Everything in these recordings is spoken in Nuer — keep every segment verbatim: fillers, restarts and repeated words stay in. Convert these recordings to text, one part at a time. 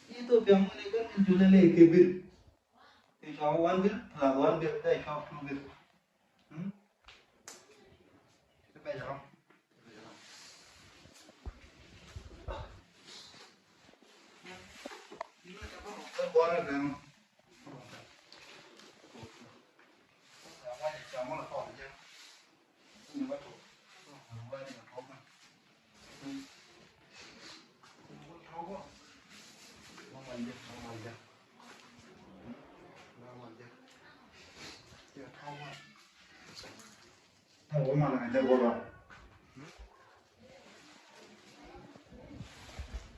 Ethiopia ŋun ɛ kɛ ni julɛ lɛ kɛ bir. Ti cɔk one bir plus one bir, ti cɔk two bir. Hmm? Ti bɛ jɛ rɔ.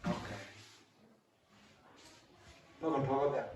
Okay. Look at all that.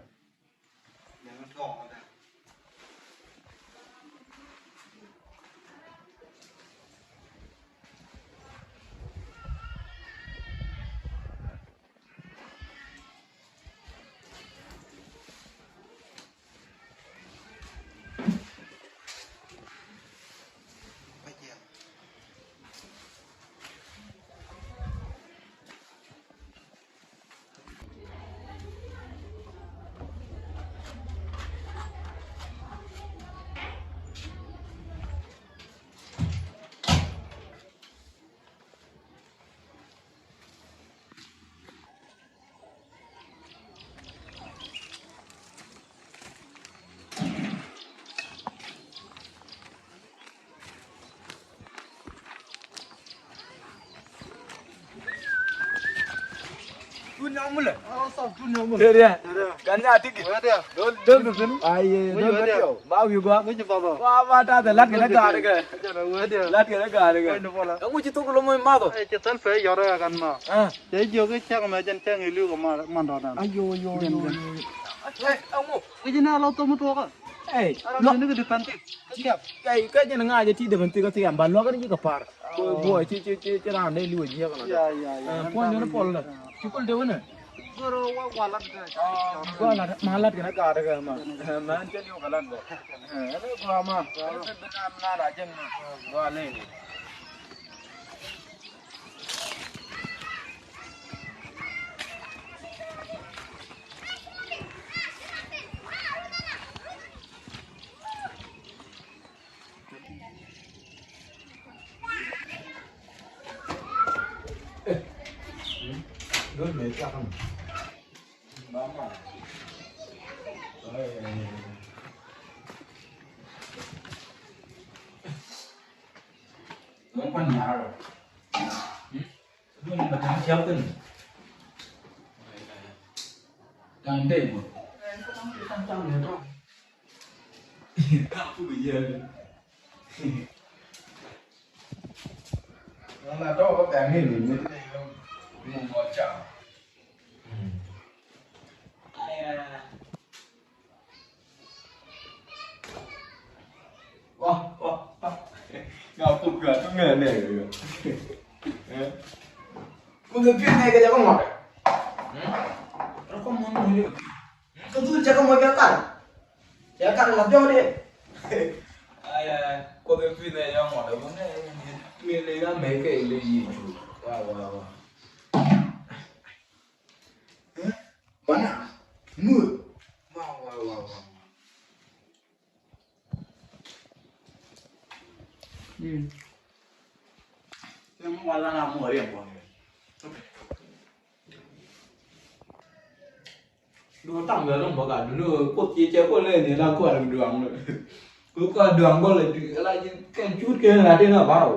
Tun nyɔk mulɛ. Tun nyɔk mulɛ. Tëë diɛ. Gan nya tiki. Dol dol dol. Aye dol dol. Ba wi̱i̱ gua. Ba ba ta de lat kɛ gaar kɛ. Lat kɛ gaar kɛ. Ɛŋu ci thok lo̱m ma tho. Cɛ thɛl pɛ yɔrɔ ya kan ma. Cɛ jiök i̱ cäŋ mɛ jɛn cäŋ i̱ li̱w kɛ ma mandɔɔdan. Ayo yo yo. Ɛŋu. Kɛ ji̱ na lɔ thom tuɔɔkä. Ey. Ara lɔ ni kɛ di pɛn thik. Kä jɛn ŋa̱c ɛ ti dee ben thik kä thik ɛn ba luäk ni ji̱ kɛ par. Buɔy ci ci ci ci raan dee li̱w ɛ jiäk ɛn. Ya ya ya. Puɔ̱ny ni pɔl ni ci kul dee wänɛ. Gua lat ma lat kɛn ɛ gaar kɛ ma. Ma ɛn cɛ li̱w kɛ lat bä. Ɛn ɛ gua ma. Ɛn ɛ ben na la jɛn ma. Gua lɛ ni. Mɔ kɔn nyaarɔ. Mɔ ni ba ta̱a̱ tiap kɛn. Ta̱a̱ dee mɔ. Ta̱a̱ puk yɛl. Nana dɔw ba bɛn ni ni ni ni mɔ ca. Wa wa wa. Nga puk ka tu nga ne ga. Ku de pin ne ga ja ko mo. Ko mo ni. Kä dhul cɛ kä mɔc kɛ kar. Cɛ kar ŋɔth jɔk dee. Aya, Kuoth in pi̱th ɛ yɔŋ ŋɔt ɛ bä ŋɛ. Mi le ɣä mɛ kɛ le yi cu. Wa wa wa. Bana. Mu. Wa wa wa wa. Duŋ tam bɛ lɔŋ bä ka duŋ Kuoth ci cɛ Kuoth lɛ ni la kuar duaŋ. Ku kuar duaŋ bä lɛ la kɛn cut kɛ la tin a barɔ.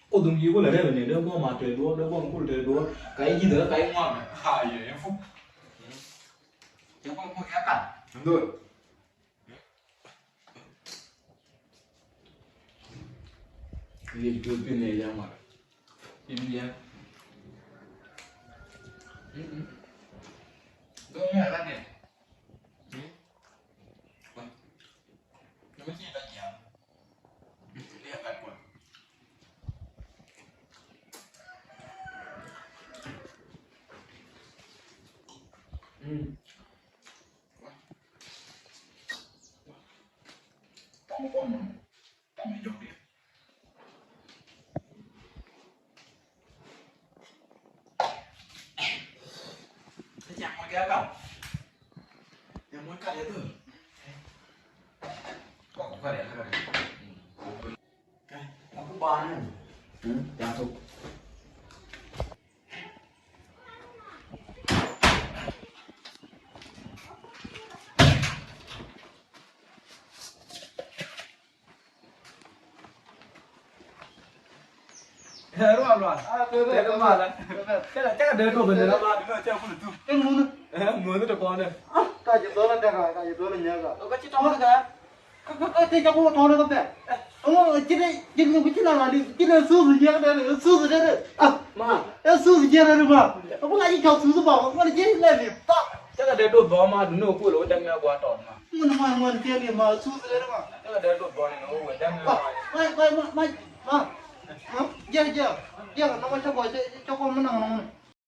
Kuoth duŋ yi Kuoth lɛ rɛ ni dee kuɔm a te duɔ dee kuɔm kul te duɔ ka yi ji̱ dee ka yi ŋuam. Ha yɛ yɛ fu. Cɛ Kuoth Kuoth yɛ kan. Ndol. Ni jur pin ni ya ma. Pin ya. Mm-mm. Dong ya la ne. Hmm? Wa. Dong ya la ne. Ni ya la kwa. Mm. Wa. Wa. Tong kon. Tong jok dia. Rual, rual. Tɛk mal. Cä, cä dee duɔp ni la ma, duɔp cä kul tu. Ɛn mun. Mun ti kɔn dɛ. Ka ci dɔl dɛ ka, ka ci dɔl nyɛ ka. Ka ci tɔn ka. Ka, ka, ka, te ca ku tɔn ka bɛ. Ŋo ci dee, ci ni ku ci la ma di, ci dee suuth nyɛ ka dee, suuth dee dee. Ah, ma. Ɛ suuth nyɛ dee ma. Ku la ci cɔk suuth ba, ŋo ci lɛ ni ba. Cä dee duɔp ba ma, du ni ku lo dɛŋ mɛ gua tɔn ma. Ŋun ma, ŋun tiɛni ma, suuth dee ma. Cä dee duɔp bɔni ni wee dɛŋ ma. Ma, ma, ma, ma, ma. Jɛ, jɛ, jɛ, nɔmɔ cɛ kɔ, cɛ, cɛ kɔ mi naŋ nɔmɔ ni.